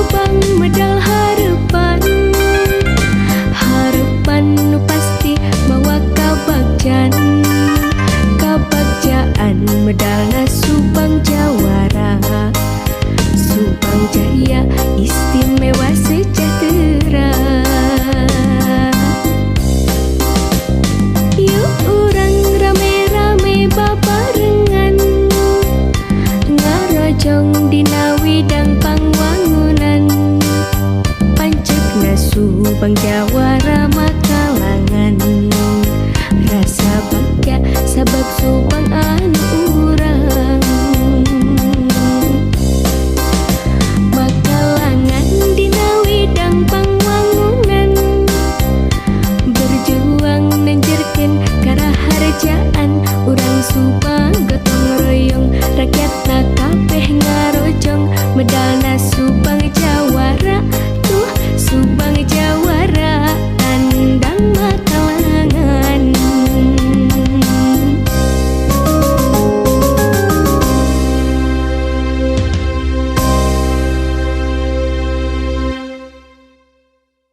Subang medal harapan. Harapan nu pasti mawa kabagjan. Kabagjaan medalna Subang jawara. Subang Jaya istimewa sejahtera. Yuk urang rame-rame babarengan, ngarojong dina widang pangwangunan. Pancekna Subang jawara makalangan. Rasa bagja sabab Subang anu urang. Makalangan dina widang pangwangunan. Berjuang nenjerkeun karaharjaan. Urang Subang gotong royong, rakyatna kabeh ngarojong medalna Subang.